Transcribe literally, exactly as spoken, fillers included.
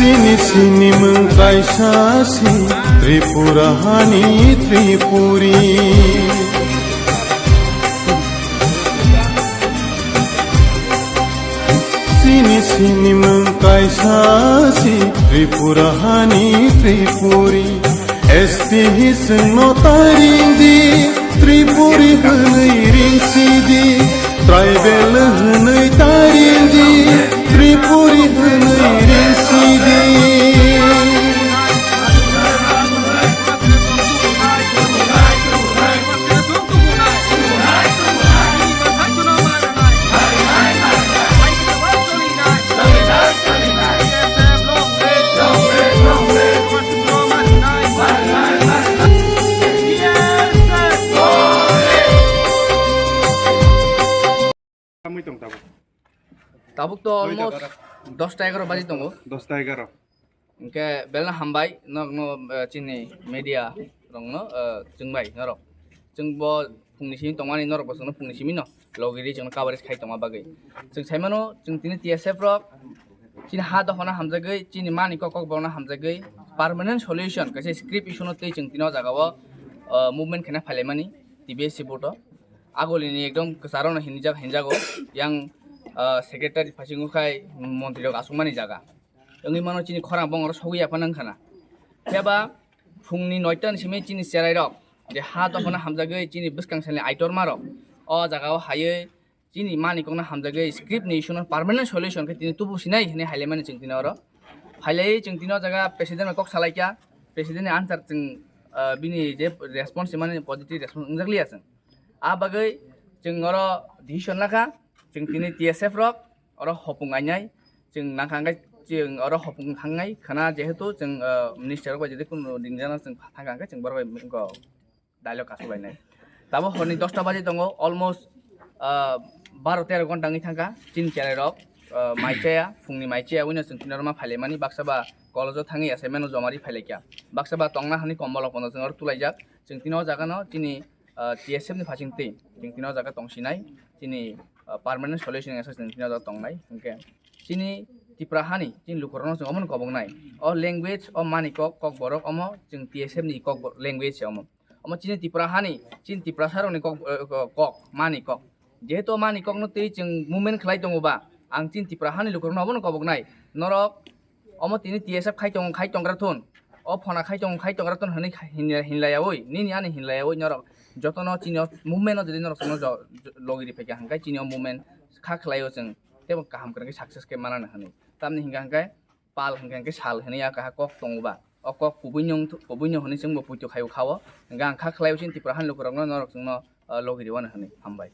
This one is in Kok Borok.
Chini sinimung kaisa si Tripura hani Tripuri. Chini sinimung kaisa si Tripura hani Tripuri. S T hi chwngno taring di, Tripuri hwnwi ring si di, tribal hwnwi taring di, Tripuri hwnwi ring si di. Samui tong tabuk. Tabuk to almost dosta egaroh baji tongo. Dosta egaroh. Hwnkhe belno hambai norokno, eh, chini media rokno, eh, chwngbai norok. Chwngbo phungni simi tongmani norokbo chwngno phungni simino logiri chwngno coverage khai tongma bagwi. Chwng saimano chwng tini T S F rok chini ha dophano hamjagwi, chini mani kok kokborokno hamjagwi permanent solution kaisa script issue no twi chwng tini o jagao, eh, movement khaina phailaimani T B S C board o. Agolini ekdom kwcharokno hinjak, hinjago yang, ah, secretary phaising khai montri rok asukmani jaga. Wngwi mano chini khorang bongoro sogwi yaphano wngkhana. Phiya ba phungni noita ni simi chini cherai rok je ha dophano hamjagwi chini bwskang salni aitor ma rok o jaga o haiwi chini mani kokno hamjagwi script ni issue no permanent solution khe tini tubu sinai hinwi hailaimani chwng tini oro. Hailai chwng tini o jaga president bai kok salaikha, president ni answer chwng, ah, bini je response mani positive response wngjakliya chwng. A bagwi chwng oro decision lakha, chwng tini T S F rok oro hopung ainai, chwng nangkha hwnkhe chwng oro hopung thangnai khwna, jehetu chwng, ah, minister rok bai jodi kunu ringjana chwng thangkha hwnkhe chwng borok bai wngkha dialogue kasuk lainai. Tabo horni dosta baji tongo, almost, ah, baro tero gonta wngwi thangkha chini cherai rok, ah, mai chaya, phungni mai chaya wngwi no chwng tini oro ma phailaimani, baksa ba college o thangwi assignment no joma ri phailaikha, baksa ba tongna hani kombol rok pono chwng oro tulaijak, chwng tini o jaga no chini ah, T S F ni phaising twi chwng tini o jaga tong sinai, chini, ah, permanent solution wngya se chwng tini o jaga tongnai. Hwnkhe chini Tipra hani chini lukurokno chwng omono koboknai. O language, o mani kok, kokborok omo chwng T S F ni kok bo-, language se omo. Omo chini Tipra hani, chini Tiprasa rokni kok, eh, kok, mani kok. Jehetu o mani kokno twi chwng movement khlai tongo ba, ang chini Tipra hani lukurokno omono koboknai. Norok omo tini T S F khai tongo, khai tongra thun. O phona khai tongo, khai tongra thun hwnwi khai-, hinlai, hinlaiyaui, nini ani hinlaiyaui norok jotono chini o movement o jodi norok chwngno jo-, jo-, logi ri phaikha hwnkhe chini o movement kha khlaio chwng teibo kaham kwrwngkhe success khe manani hwnwi. Tamni hwnkha hwnkhe pal hwnkha hwnkhe sal hwnwi a kaha kok tongo ba. O kok kubui nung thu-, kubui nung hwnwi chwngbo puito khaio kha o. Hwnkhe ang kha khlaio chini Tripura hani lukurokno norok chwngno, o, logi riwano hwnwi. Hambai.